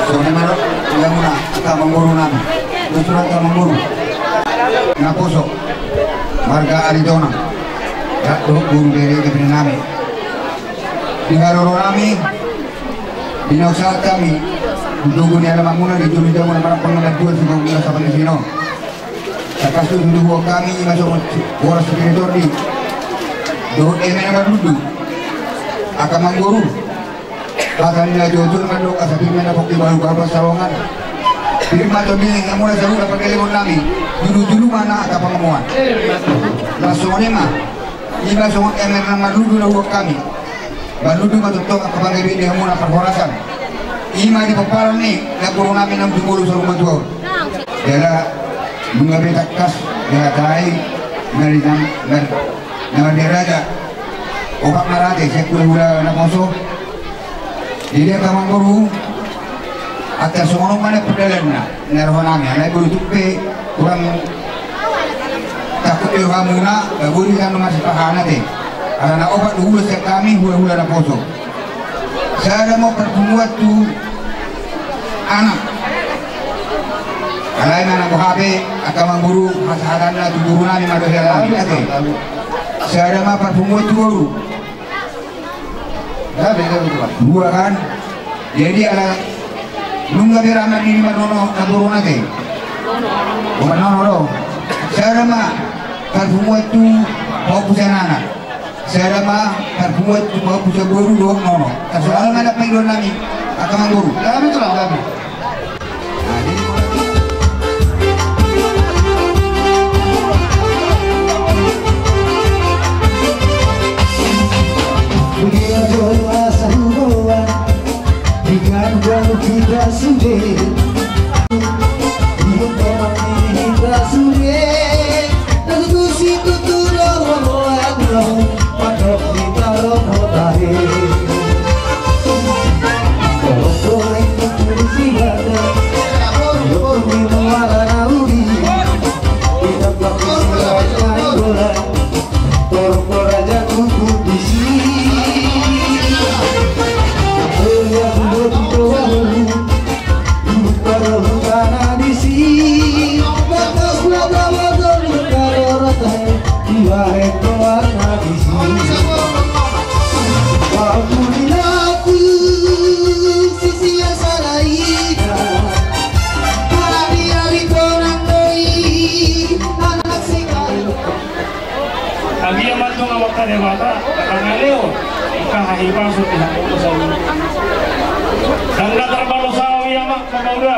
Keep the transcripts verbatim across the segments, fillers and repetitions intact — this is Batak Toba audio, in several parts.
Songon i ma dohononnami, angka amangboru nami, dohot angka amangboru naposo marga Aritonang, dohot boru bere-bere nami. Di haroro nami, di na husahat hami, di togu ni alamanmuna, di jolo ni jamuna, marhampang na dua, sungkun muna sapan di sini. Tangkas do tuduhon hami, ima songon boras sipir ni tondi dohot eme na marlundu, angka amangboru. Hata ni na jujur mandok asa pir ma na pongki balu balu pansalongan. Pir ma tondi ni hamuna saluhut na pargellengon nami. Julu-julu ma na angka pangomoan. Laos songon i ma, ima songon eme na marlundu na huboan hami. Marlundu ma tongtong angka panggabean ni hamuna parhorasan. Ima di pomparan ni namboru nami na jumolo saur matua on. Jala nunga be tangkas dihatai, na di nang, na, na mardia raja. Opat ma rate sian hulahula naposo. Jadi angka amangboru, asa songon on ma na pardalanna na rohanami, alai molo tung pe hurang tangkup be rohamuna, ba boi do hita na marsipahana te. Ala na opat do huhula sian hami hulahula naposo. Sada ma parpunguan tu anak. Alai na boha pe angka amangboru, hasahatanna tu boru nami ma dohot hela nami, ate. Sada ma parpunguan tu boru. Dua kan. Jadi ala nunga be ra mardiri marnono namboruna te. Marnono do. Sada ma parpunguan tu pahompu sian anak. Sada ma parpunguan tu pahompu sian boru dohot nono. Tarsongon i ma na pangidoan nami, angka amangboru. Dame tulang, dame. Agia ma antong amanta Debata, angka na lehon, angka hahipason di hangoluan. Ndang na tarbalos au ia ma, mauda.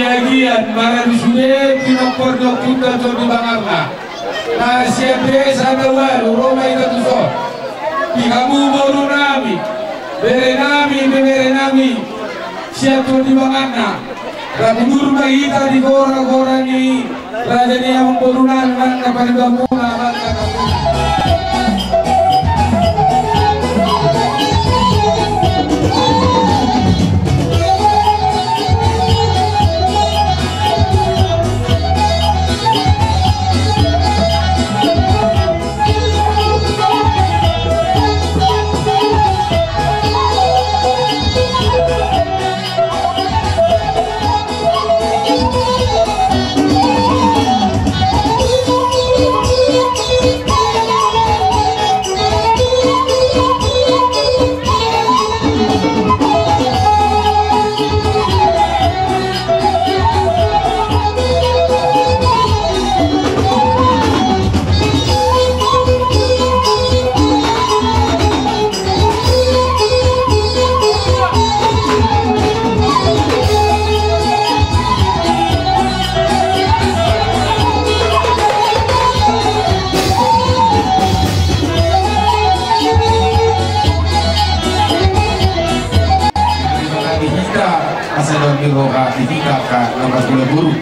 Bagian maradu sude pinompar ni ompunta Tondi Bangarna. Na sian desa na ualu ro ma hita tu son. Di hamu boru nami, bere nami, bebere nami, sian Tondi Bangarna. Rap udur ma hita di gora-gora ni raja ni amangboru nami manang na palimbanmuna manang na. Di hita, asa daon ni roha di hita angka na marhula boru.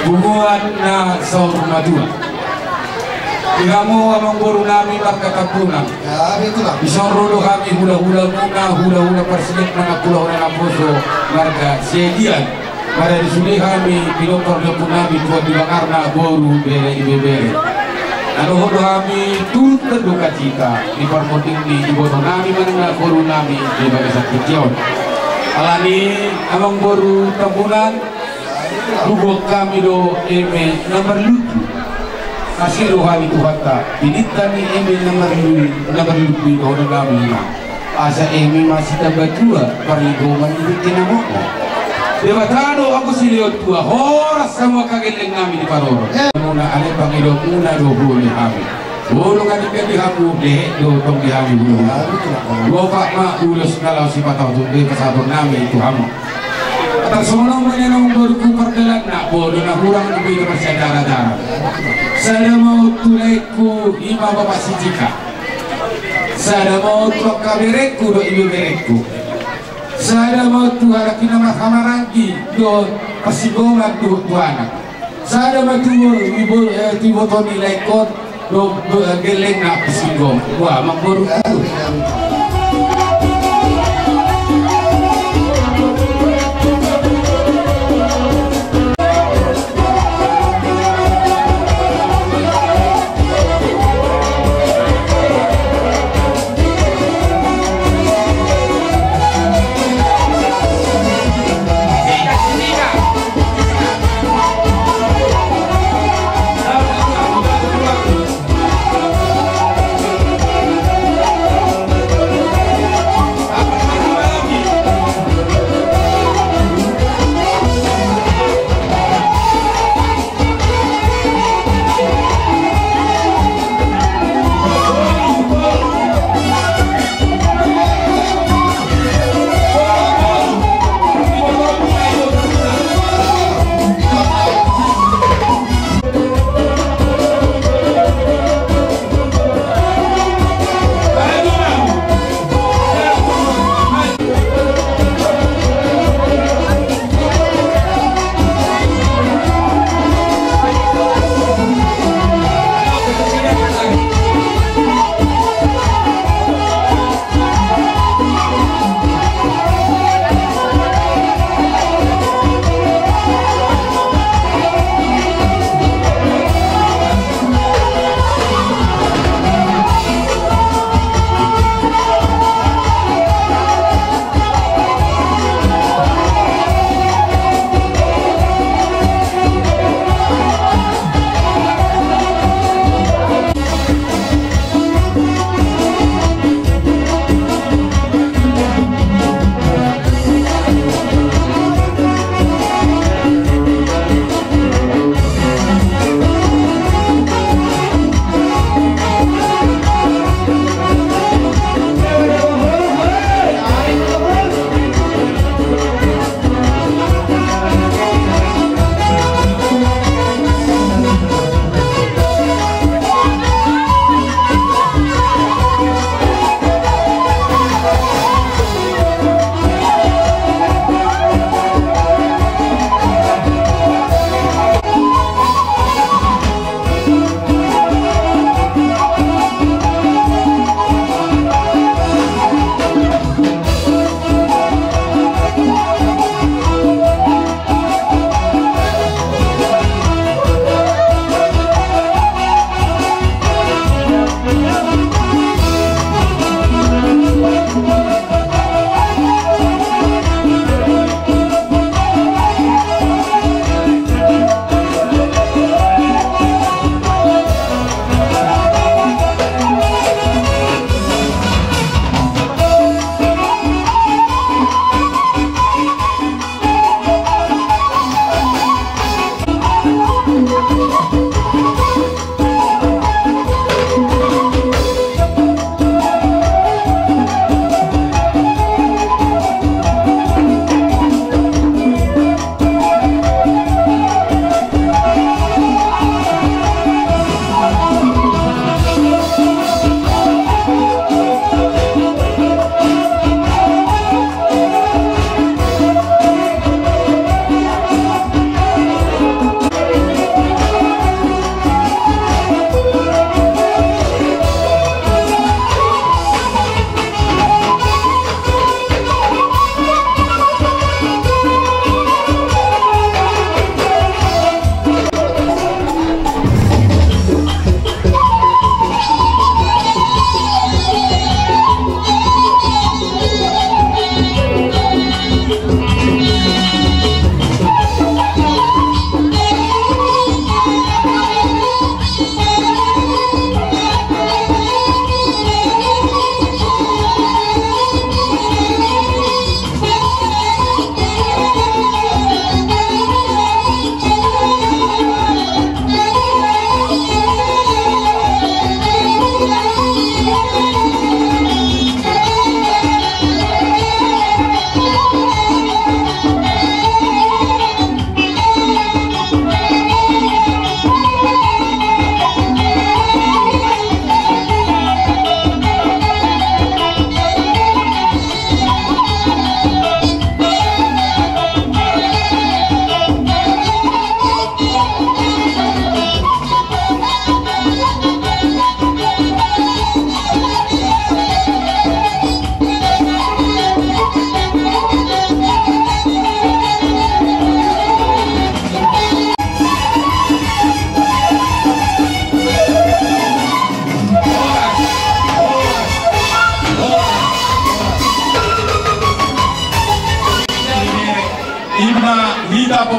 Punguan na saur matua. Di hamu amangboru nami marga Tambunan. Ya, betul lah. Di son ro do hami hula-hulamuna, hula-hula parsinik manang hula-hula naposo marga Siagian. Maradu sude hami pinompar ni ompu nami Tondi Bangarna boru bere ibebere. Na dohot do hami turut berdukacita di parmonding ni iboto nami manang na boru nami di bagasan tingki on. Alani amangboru Tambunan, huboan hami do eme na marlundu. Asi roha ni Tuhanta, pinangido ni eme na marlundu, na marlundu dohonon nami ma. Asa eme ma sitamba tua, parlinggoman ni tingki na momo. Debata do anggo silehon tua, horas hamu angka gelleng nami di parorot. Muna ale pangidoanmuna do huoli hami. Bolo gabe di hamu, dehe do tong di hami bulu. Lopak ma ulos na laho sipatahon, be pasahaton nami tu hamu. Tarsongon on ma nian amangboru tu pardalanna, bolo na hurang di beda marsiadara-dara. Sada ma on tu laengku, i ma Bapak Sijika. Sada ma on tu angka berengku dohot ibeberengku. Sada ma on tu halak i na marhahamaranggi dohot parsinggongan dohot tu anak. Sada ma tu ibo-, eh, tu iboto ni laengkon dohot, eh, gellengna parsinggongan. Wah, amangboru.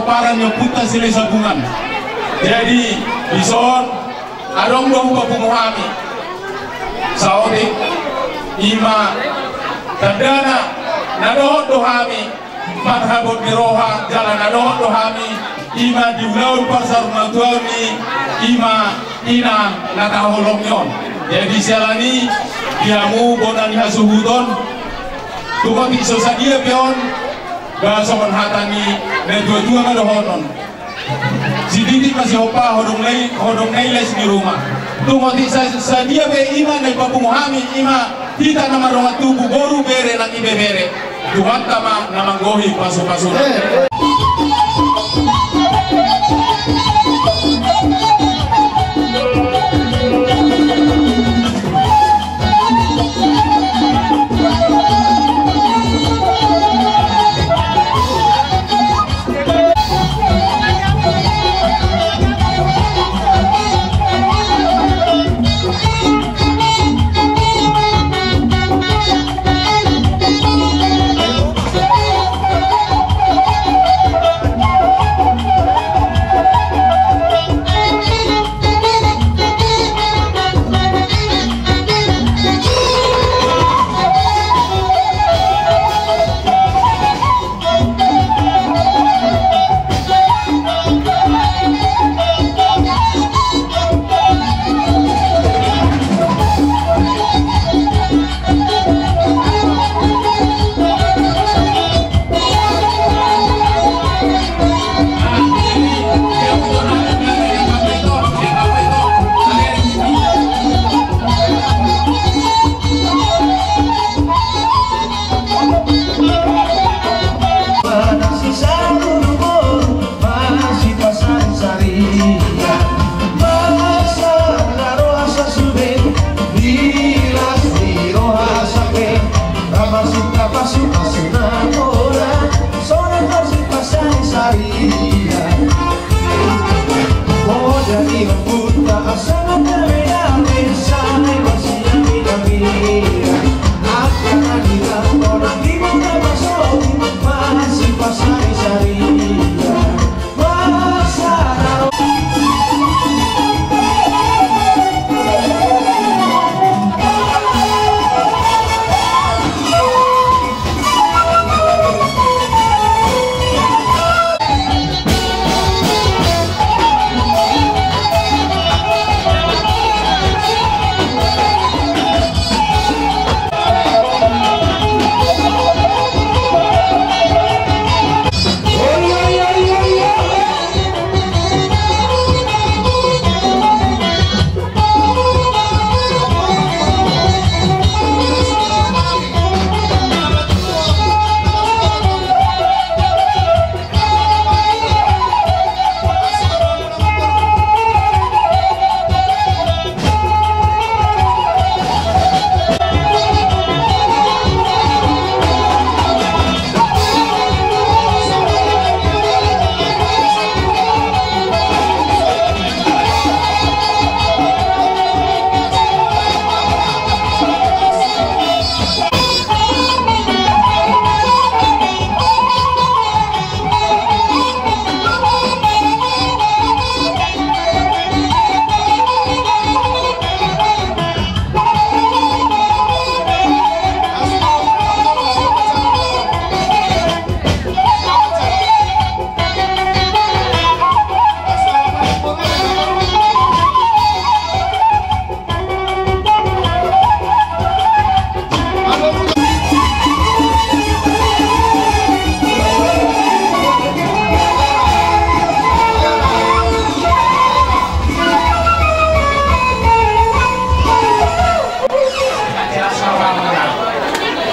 Paran ni ompunta Silahisabungan. Jadi, dison, adong do hupapungu hami. Saotik, ima, tandana, na dohot do hami, marhabot ni roha, jala na dohot do hami, ima di ulaon parsarunatuaon ni, ima, ina, na tahaholongi on. Jadi, siala ni, di hamu, bona ni hasuhuton, tung otik so sadia pe on, ba songon hata ni, na tuatua ma dohonon. Sititi ma sihompa, hodong lai, hodong nai les ni ruma. Tung otik sa-, sadia pe ima na ipapungu hami, ima hita na mardongan tubu, boru, bere nang ibebere. Tuhanta ma na manggohi pasupasuna.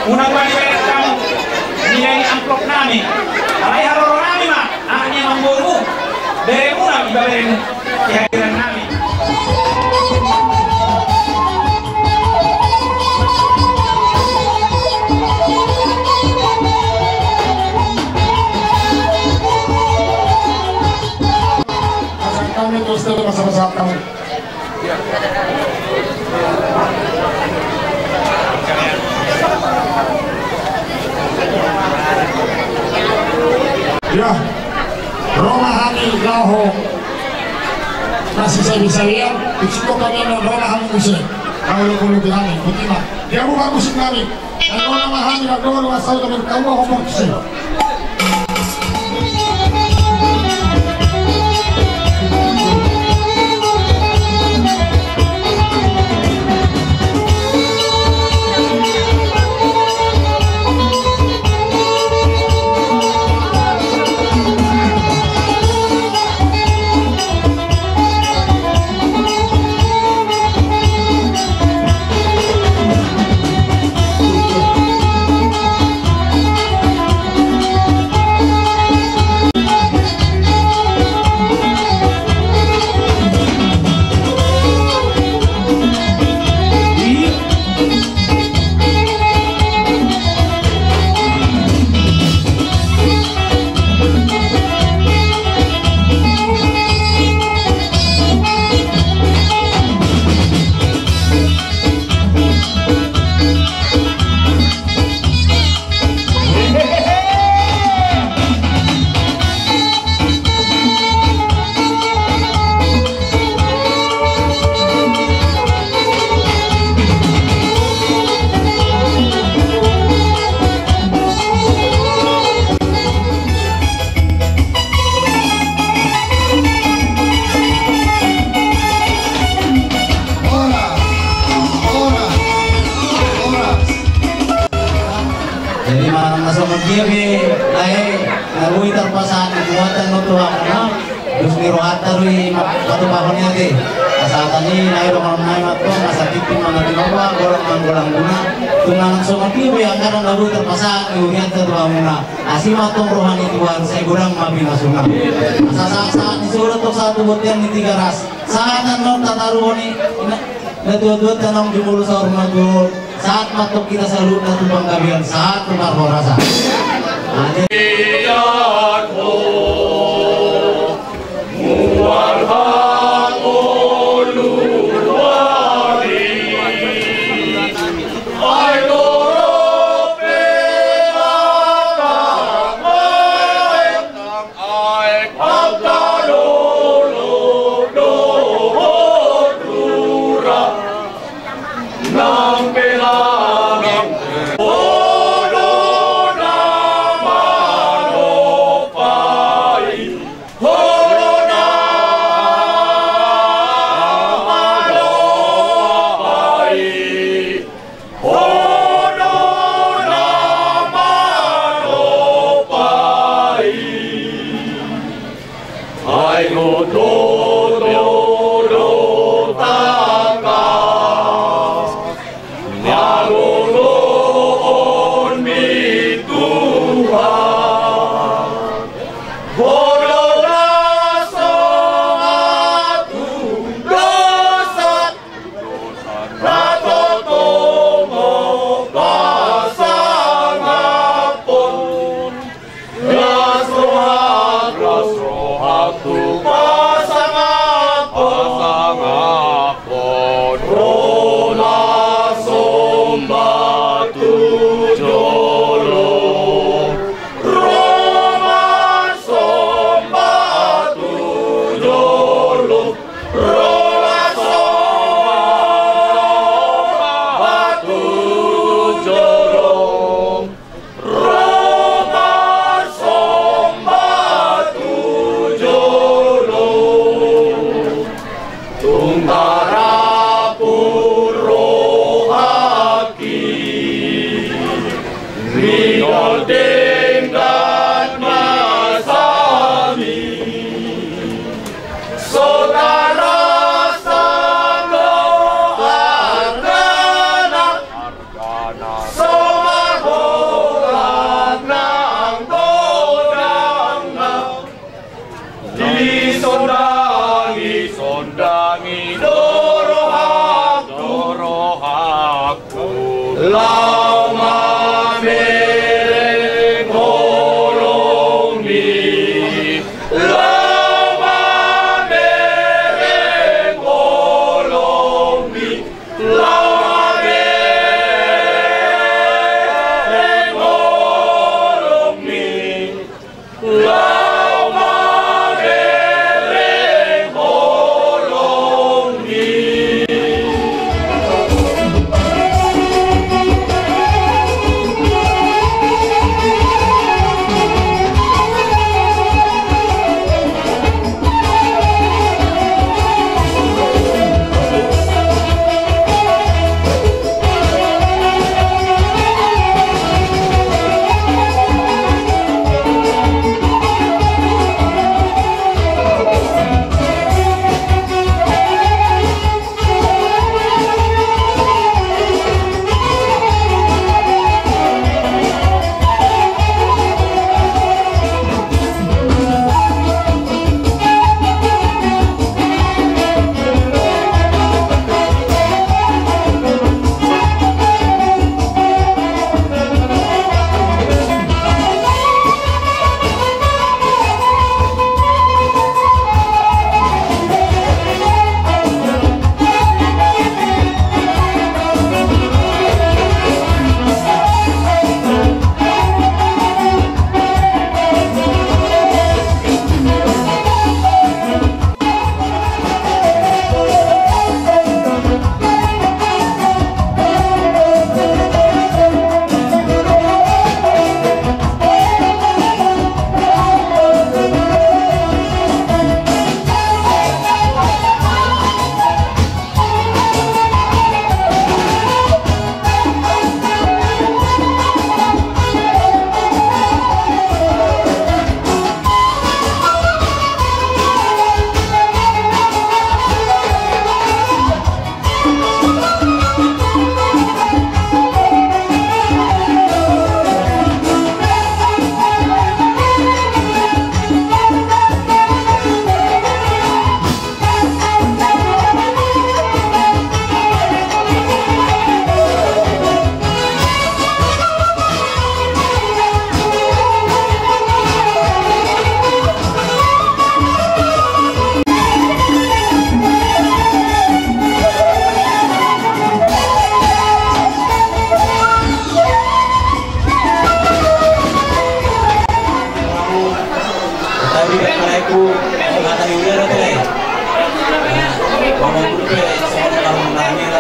Unang ma dibereng hamu nilai ni amplop nami. Alai haroro nami ma, anak ni amangboru, beremu nami, baberemu. Di hadiran nami. Pasangan kami terus, terus pasangan kami. Ya. Ho. Masih saya bisa lihat, di situ kami yang nonton, hami musik. Kalau lu perlu bilang, ikuti, Mak. Dia bukan musik kami. Yang nonton, hami nggak dulu, asal kami tahu, ngomong sih. Jadi manang na songon dia pe, lae, na boi tarpasahat ni Tuhanta nang tu hamuna, dos ni rohanta do i patupahon i ate. Asa tani lae, dongan nami mantong, asa tingki ma na tinopa, godang ma golang guna. Tung manang songon dia pe anggaran na boi tarpasahat ni hurianta tu hamuna. Asi ma antong roha ni Tuhan, sai godang ma pinasuna. Asa sahat-sahat ni solu antong sahat tu bontean ni Tigaras. Sahat annon tataruhon i na, na tuatua tanang jumolo saur matua. Sahat ma antong hita saluhutna tu panggabean, sahat tu parhorasan. Ate.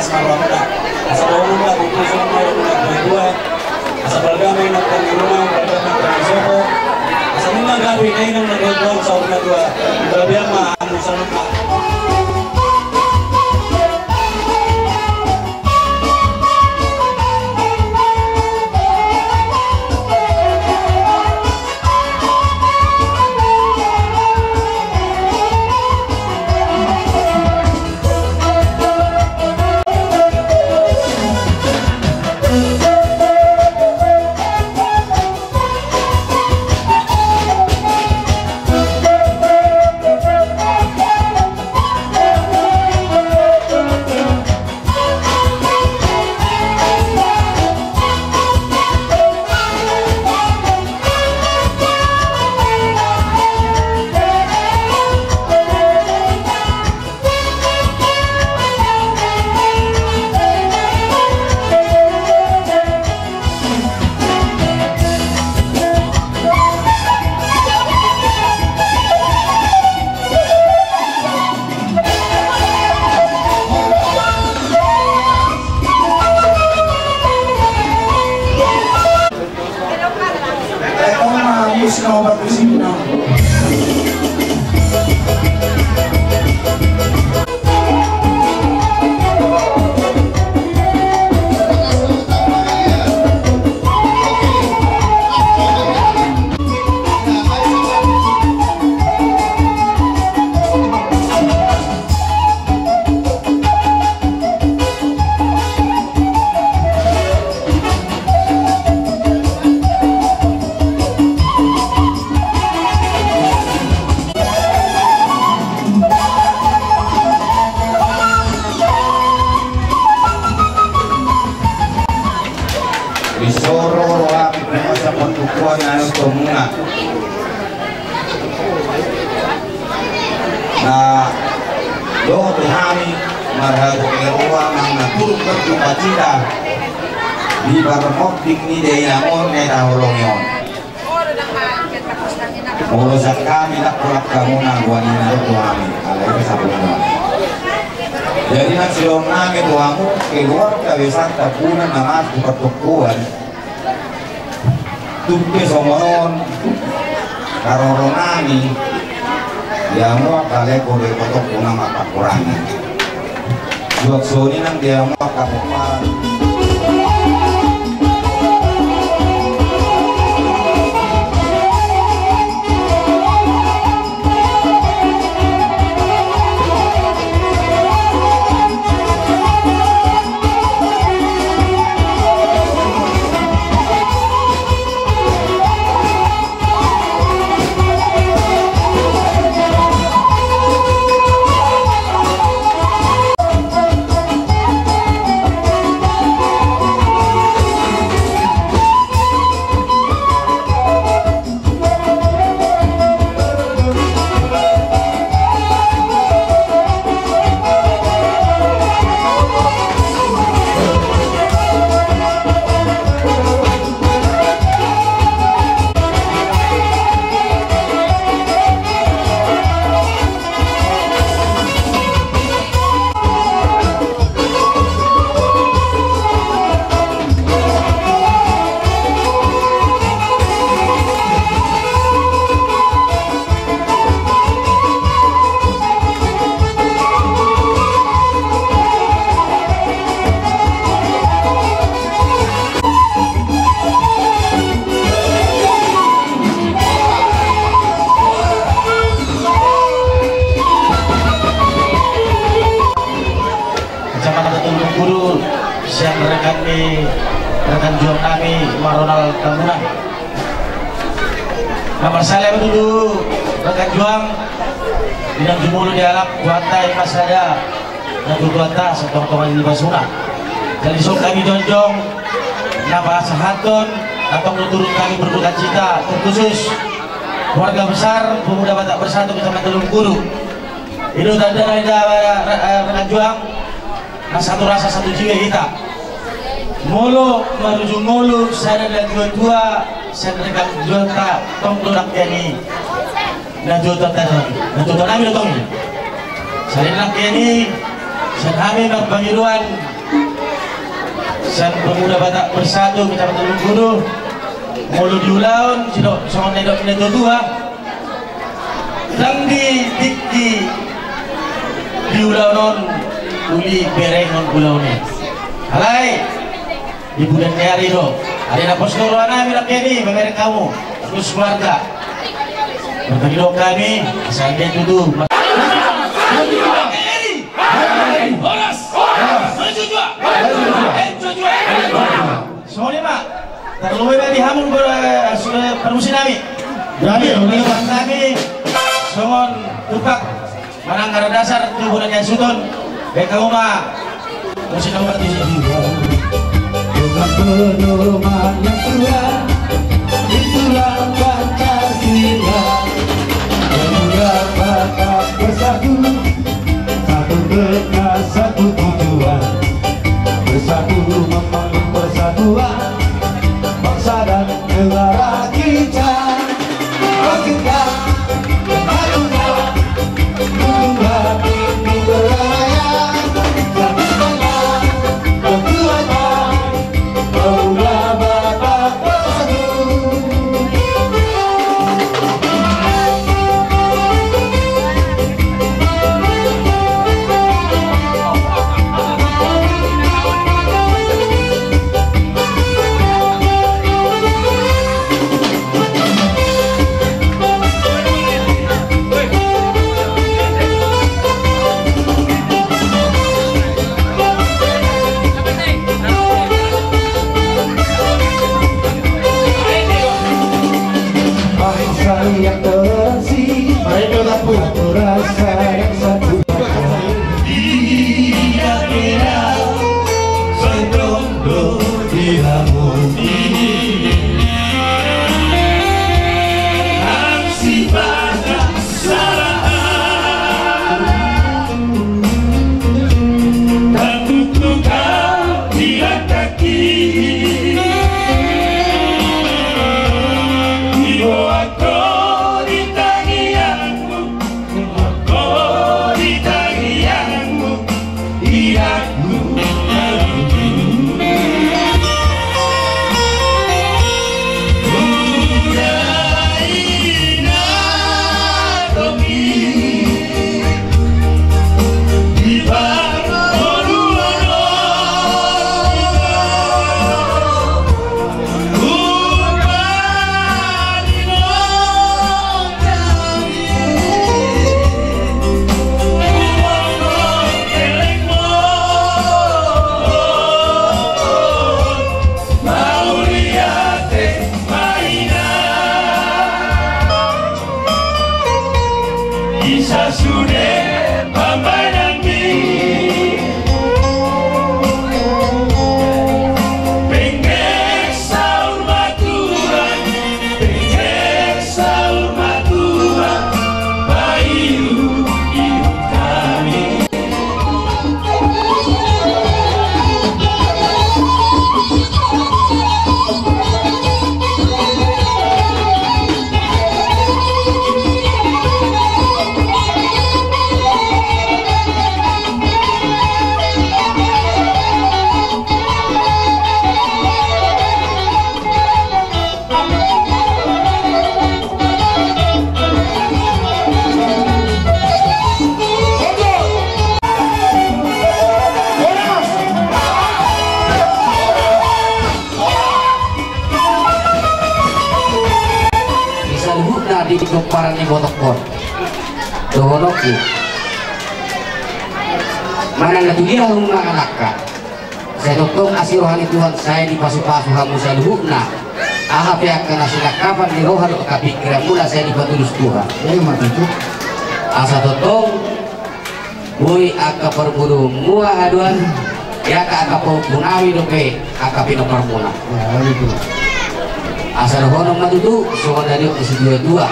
Asa balga ma inang na dua dua, asa balga ma inang na dua dua, asa balga ma inang na dua dua, asa balga ma inang na dua dua, asa balga ma inang na dua dua. Di soro roha, di masa pantukuan, anu tomuna. Na dohot hami marhagogoon nang na turut berduka cita di parmonding ni dainang on na taholongi on. Molo sian hami nang tu hamuna, boha ni na ro tu hami, alai na sabulan. Jadi na sidok nami tu hamu keluarga besar Tambunan na marhitehite partondion. Tung pe songon on, haroro nami di hamu angka leleng dohot ipotongku na marpakurangan. Suang songon i nang di hamu angka pomparan. Kecamatan Tulungagung, sian rekan ni, rekan juang nami Maronal Tambunan. Na marsala ma tutu rekan juang, di na jumolo dialap Tuhanta, i ma sada natuatuanta, satongtong ni basuna. Jadi songon hami jongjong na pasahathon, antong do turut hami berduka cita, terkhusus keluarga besar Pemuda Batak Bersatu Kecamatan Tulungagung. I do tanda na, eh, rekan juang, na satu rasa satu jiwa hita. Molo marujung ngolu sada natuatua, sada rekan juangta, tong do nangkin i. Natuatuanta do, natuatua nami do tong i. Sada nangkin i, sada hami marpangidoan, Sian Pemuda Batak Bersatu Kecamatan Lumbudu, molo di ulaon, sidok songon na nidok ni natuatua, ndang di tingki di ulaon on uli berengon ulaon i. Alai di bulan ni ari do, ari na pos do rohanami, laki ni mamereng hamu tu keluarga. Bertanggung jawab kami, asal dia tuduh. Horas! Horas! Maju jua! Maju jua! Maju jua! Songon i ma. Tarlumobi ma di hamu, eh, parmusi nami. Jadi, parmusi nami songon tumpak manang na dasar tu bulan ni hasuhuton. Baen hamu ma. Musik na umat di sini. Bukan pedoman yang tua, itulah Pancasila. Pemuda Batak Bersatu, satu tekad, satu tujuan. Bersatu membangun persatuan bangsa dan negara kita. Bangsa yang toleransi, mereka tak punya rasa yang satu. Tidak kira Setondo di lamuni. Aksi pada salahan. Tantu kau di langkaki. Ibo aku di tangiangmu. Aku di tangiangmu. Mauliate ma inna. Isa sude pambahenanmi. Penggeng saur matua, penggeng saur matua, paihut-ihut hami. Di saluhutna di pomparan ni botokkon, dohononku, manang na tu dia hamu mangalangka. Sai tongtong asi roha ni Tuhan, sai dipasupasu hamu saluhutna. Aha pe angka na sinangkapan ni roha dohot angka pingkiranmuna, sai dipatulus Tuhan. Ima tutu. Asa tongtong boi angka parbodoonmuna haduan, jala angka pahompunami dope angka pinomparmuna. Asa dohonon ma tutu songon na nidok ni situatua.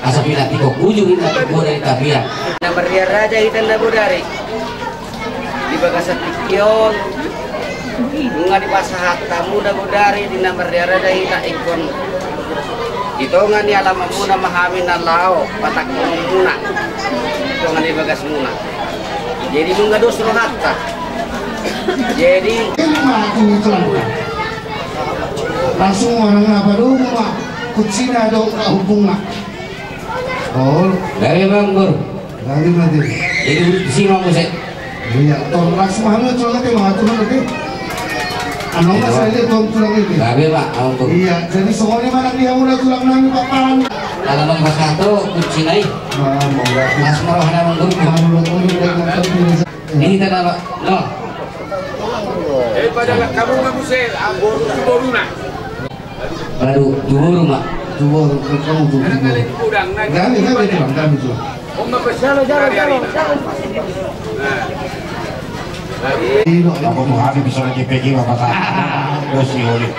Asa pinantikhon bujur inna tu boda ni tapian. Na marria raja hita na bodari. Di bagasan tingki on, nunga dipasahat hamu na bodari di na marria raja hita ingkon di tonga ni alamanmuna ma hami na laho patangkohonmuna di tonga ni bagasmuna. Jadi nunga dos rohanta. Jadi, ima tu tulang. Langsung orang apa dulu, Mak? Kucina dong, Mak, hubung, Mak. Oh. Dari Bang Bur. Dari nanti. Jadi, si Bang Bur, saya. Iya, tong langsung mana tulang itu, Mak, tulang itu. Anu, Mas, saya lihat tong tulang itu. Dari, Mak, Bang Bur. Iya, jadi soalnya mana dia udah tulang nami papan. Kalau nomor satu, kucina i. Wah, mau berarti. Mas, mau hana, Bang Bur. Mau, mau, mau, mau, mau, mau. Ini kita dapat. No. Eh, pada kamu nggak bisa, ah, boru tu boru na. Baru tu boru, Mak. Tu boru, kamu tu boru. Kami, kami tulang, kami tulang. Hari-hari. Nah. Aku tuh habis bisa lagi pergi, Bapak. Terus si Oli.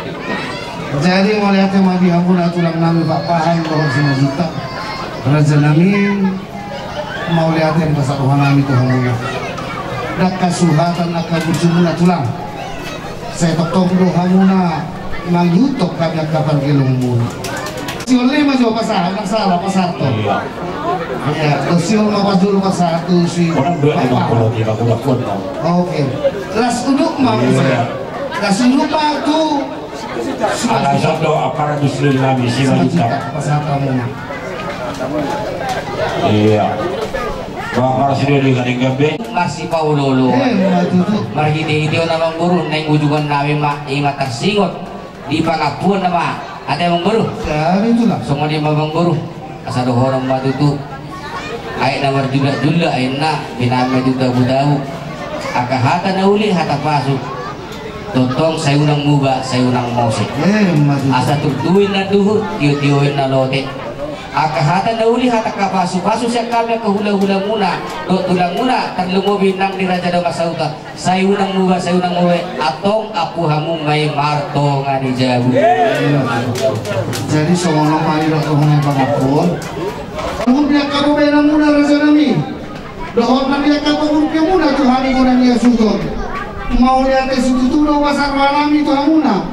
Jadi, mauliate ma di hamuna tulang nami Pakpahan, Boru Simanjuntak. Raja nami, mauliate ma di pasahat roha nami tu hamuna. Dang hasuhatan angka burju muna tulang. Sai tongtong do hamuna mangihuthon hami angka pargeleng muna. Siol lima jo pasahat, nang salah pasahat to. Iya. Iya, to siol ma pas dulu pasahat tu si. Orang dua lima puluh tiga, udah pun, Bang. Oke. Las uduk ma. Iya. Las uduk ma tu. Alasan do aparatus nami Simanjuntak. Pasahat hamuna. Iya. Bang, marsidohot di Gading Gabe. Marsipaolo-olo. Eh, ma tutu. Marhite-hite on, Amangboru, naeng ujungan nami ma, ima tarsingot di pangampuon nama. Ate, Amangboru. Jadi itulah. Songon i ma, Amangboru. Asa dohonon ma tutu. Aek na marjulak-julak, aek na pinama juta butau. Angka hata na uli, hata pasu. Tongtong sai unang muba, sai unang mose. Eh, ma tutu. Asa turtu i na duhur, tio-tio i na lote. Angka hata na uli, hata angka pasu-pasu sian hami angka hula-hula muna dohot tulang muna, tarlumobi nang di Raja Dao Mansauta. Sai unang muba, sai unang mose, antong ampu hamu ma i martonga ni jabu. Jadi songon on ma i dohot roha ni pangampuon. Saluhut ni angka pambahenan muna, Raja nami, dohot nang di angka pangurpion muna tu hami bona ni hasuhuton. Mauliate situtu do pasahat roha nami tu hamuna.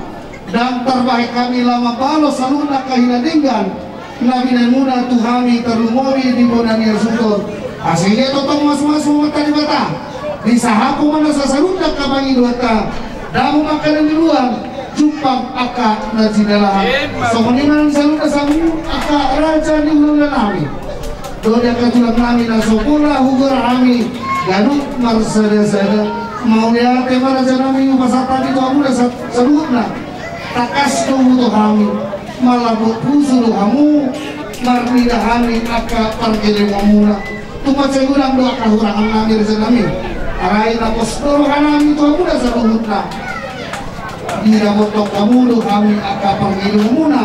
Ndang tarbahen hami laho mambalos saluhut angka hinadenggan na binahen muna tu hami, tarlumobi di bona ni hasuhuton. Asa ia tongtong masu-masu Amanta Debata, disahaphon ma nasa saluhut angka pangidoanta, dabo ma angka na niluluan, jumpang angka na jinalahan. Songon i ma nang saluhut angka raja ni hulahula nami dohot di angka tulang nami na so pola hugoar hami ganup marsada-sada. Mauliate ma, Raja nami, hupasahat hami tu hamuna sa-, saluhutna. Tangkas do huboto hami, malambok pusu do hamu marnida hami angka pargellengon muna. Tung mansai godang do angka hurangan nami, Raja nami. Alai na pos do roha nami tu hamuna saluhutna. Didapothon hamu do hami angka pargellengon muna,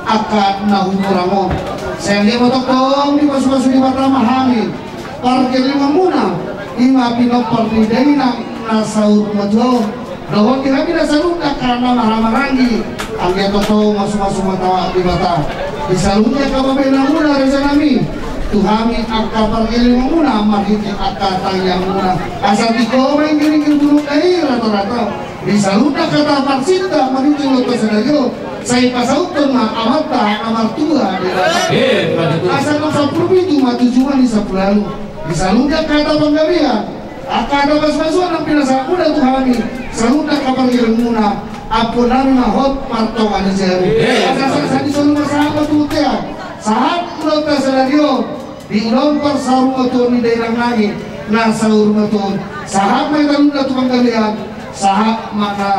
angka na humurang on. Sai anggiat ma tongtong dipasu-pasu Debata ma hami pargellengon muna, ima pinompar ni dainang na saur matua on. Dohot di hami na saluhutna angka na marhahamaranggi, anggiat tongtong masu-masu ma taoa Debata. Di saluhut ni angka pambahenan muna, Raja nami, tu hami angka pargellengon muna marhite angka tangiang muna. Asa tingko ma ingkir-ingkir bulung na i rata-rata. Di saluhutna hata parsinta marhite ulaonta sadari on, sai pasauthon ma Amanta na martua Debata. Eh, betul. Asa nang sampulu pitu ma tu jumadi sampulu ualu. Di saluhutna hata panggabean, angka hata pasu-pasuon na pinasahat muna tu hami, saluhutna angka pargellengon muna, ampuon nami ma hot martonga ni jabu. Eh. Asa sahat-sahat ni solu ma sahat ma tu bontean, sahat ulaonta sadari on. Di ulaon parsaurmatuaon ni dainang nami na saurmatuaon, sahat ma i saluhutna tu panggabean, sahat ma na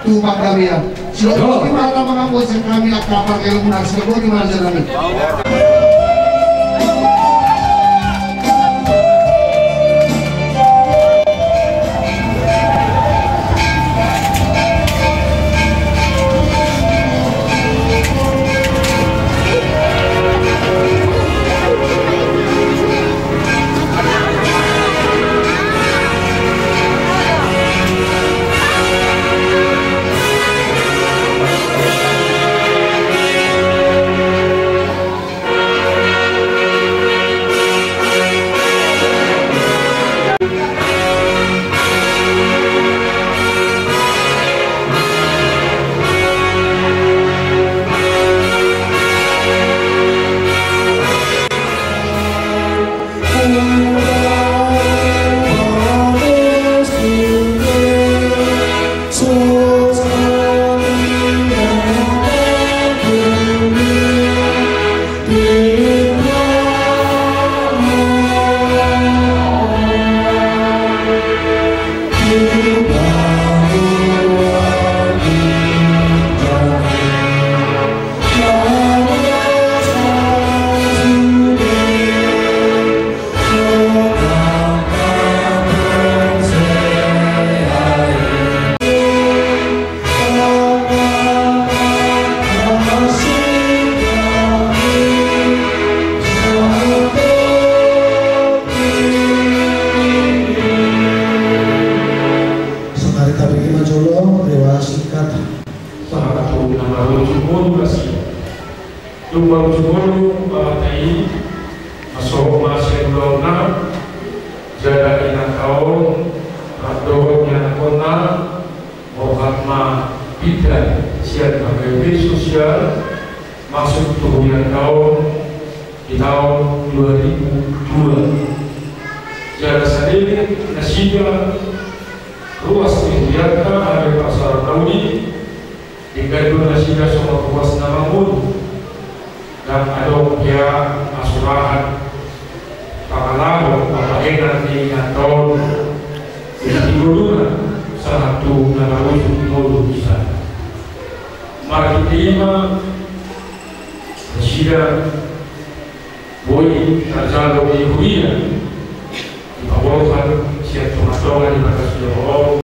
tu panggabean. Sidok boti ma hata pangampuon sian hami angka pargellengon muna, sidok boti ma, Raja nami. Sonari tabege ma jolo rewa singkat. Sahat tu na marujung ngolu nasida. Tung marujung ngolu, Amanta i, na sohot ma sian ulaonna, jala inanta on, rap dohot ni anakkonna, borhat ma pinda sian H K B sosial, masuk tu hurianta on di taon dua ribu dua. Jala saleleng nasida ruas ni hurianta, ale pasaran nauli, denggan do nasida songon ruas na mangolu. Ndang adong hea hasurahan pangalaho pambahenan ni inanta on di ngoluna sahat tu na marujung ngolu i sada. Marhite i ma nasida boi tarjalo di huria, dipaborhat sian tongatonga ni bagas ni roha on.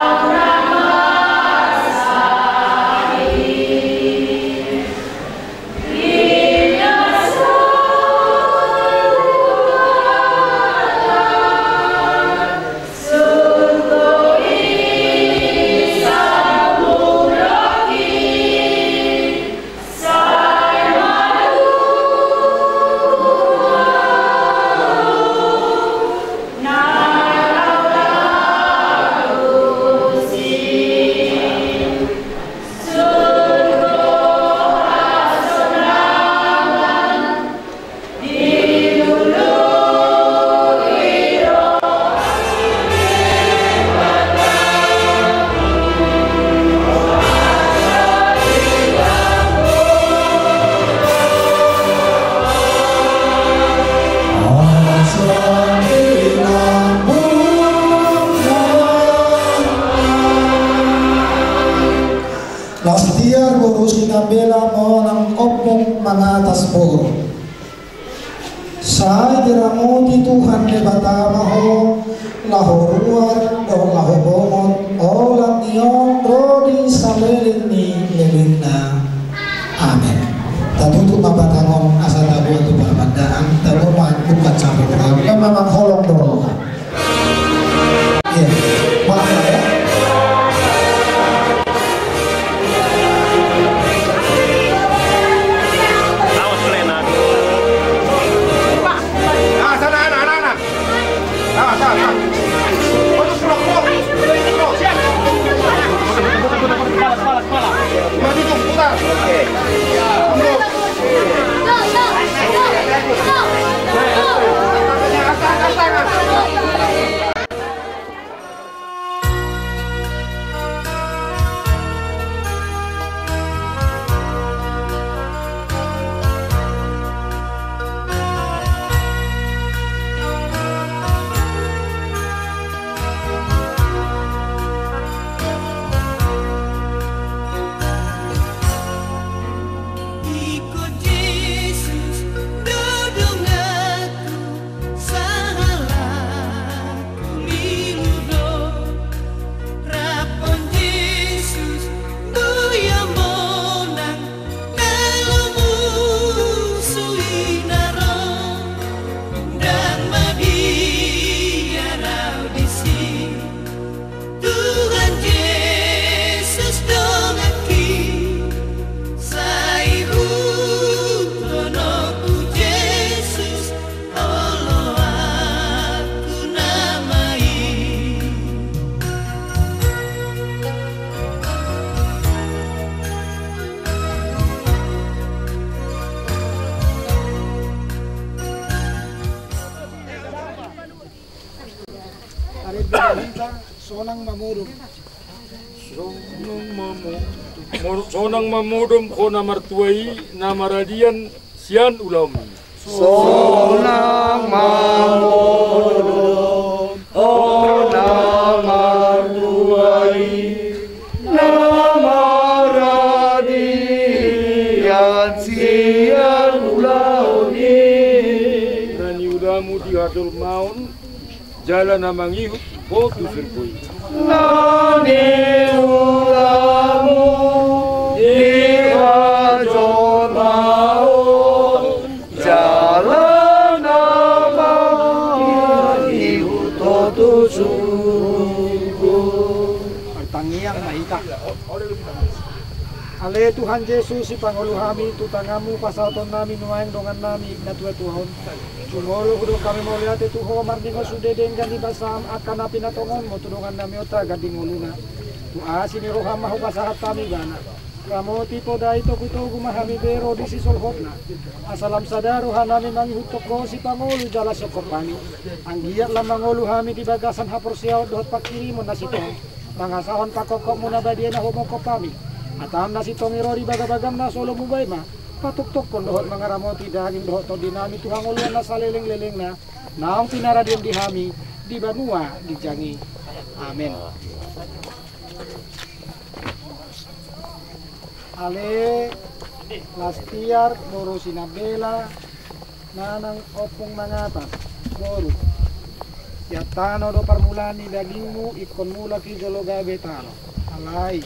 Las tiar boru Sinambela, monang ompung mangatas boru. Sai diramoti Tuhan Debata ma ho, laho ruar dohot laho bongot, holan ni on ro di saleleng ni lelengna. Amen. Tatutup ma batang on asa taboan tu parmandaan, tabo ma bukan sampai terang, memang holong dohot. Iya, maaf ya. Iko Jesus do donganku, sahalakku milu do. Rapon Jesus do ia monang, molo musu i na ro, ndang mabiar au disi. Tuhan Jesus donganki, sai hudohononku Jesus, oloanku nama i. Sonang mamodom. Sonang mamodom. Mor-, sonang mamodom ho na martua i, na maradian sian ulaonmi. Sonang mamodom ho na martua Na maradian sian ulaon i. Na niulamu di hajolmaon, jala na mangihut ho tu surgo i. Na niulamu di hajolmaon, jala na mangihut ho tu surgo. Martangiang ma hita. Ale Tuhan Jesus, sipangolu hami, tu tanganmu pasahatonnami nuaeng dongannami na tuatua on. Jumolo hudok hami mauliate tu Ho marningot sude denggan ni basam angka na pinatongonmu tu dongannami on tagan di ngoluna. Tu asi ni roham ma hupasahat hami ibana. Ramoti podai togutogu ma hami bero di sisolhotna. Asa lam sada rohanami mangihuthon Ho sipangolu jala siongkop hami. Anggiat lam mangolu hami di bagasan haporseaon dohot pangkirimon na sintong. Mangasahon pangkophopmu na badia na humongkop hami. Hatam na sintong i ro di bagabagamna solo mubaen ma. Patoktokhon dohot mangaramoti daging dohot tondinami tu hangoluan na salelenglelengna. Naung pinaradian di hami di banua ginjang i. Amen. Ale Lastiar boru Sinambela, nanang ompung Mangatas boru. Sian tano do parmulaan ni dagingmu, ingkon mulak i jolo gabe tano. Alai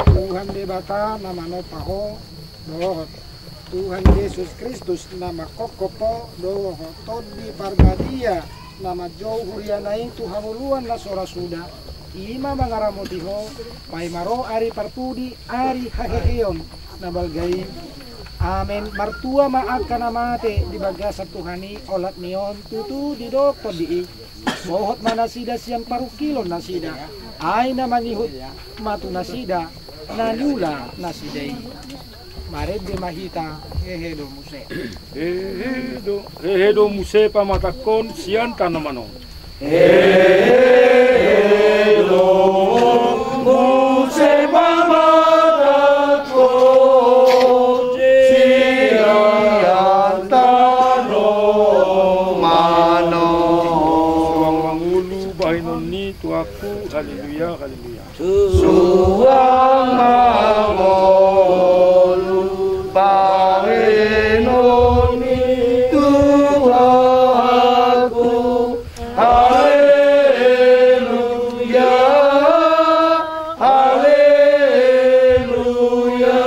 Tuhan Debata na manompa ho dohot Tuhan Jesus Kristus na mangkophop ho dohot Tondi Parbadia na manjou huriana i tu hangoluan na so ra suda, i ma mangaramoti ho, paima ro ari parpudi, ari haheheon na balga i. Amen. Martua ma angka na mate di bagasan Tuhan i, olat ni on tutu didok Tondi i. Sohot ma nasida sian parungkilon nasida, ai na mangihut ma tu nasida na niula nasida i. Marende ma hita, hehe do muse. Hehe do, hehe do muse pamatangkon sian tanoman on. Hehe do muse pamatangkon sian tanoman on. Suang mangolu bahenon ni Tuhanku, haleluya, haleluya. Suang mangolu bahenon ni Tuhanku. Haleluya, haleluya.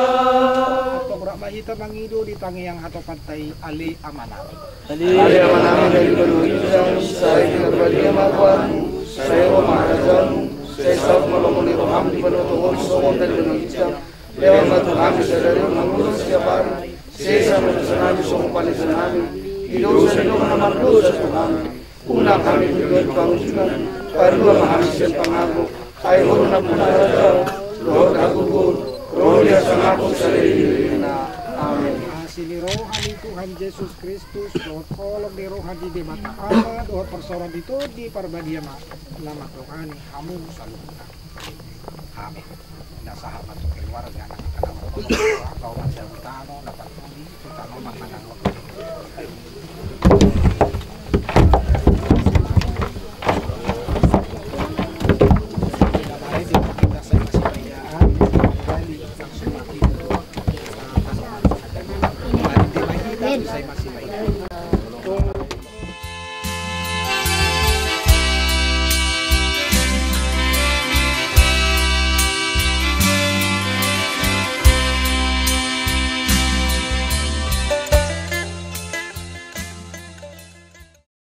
Antong rap ma hita mangido di tangiang hatopanta i, Ale Amanami. Ale Amanami na di banua ginjang, sai pinarbadia ma goarmu, sai ro ma harajaonmu, sai saut ma lomo ni roham di banua tonga on songon na di banua ginjang. Lehon ma tu hami sadari on hangoluan siapari, sesa ma dosanami songon panesanami di dosa ni dongan na mardosa tu hami. Unang hami hubahen pangunjunan, palua ma hami sian pangago, ai Ho do nampuna harajaon dohot hagogoon, ro di hasangapon saleleng ni lelengna. Amen. Asi ni roha ni Tuhan Jesus Kristus, dohot holong ni roha ni Debata Ama, dohot parsaoran ni Tondi Parbadia ma na mandongani hamu saluhutna. Amen. Na sahat ma tu keluarga na manang tano na parpudi tu tanoman na manang.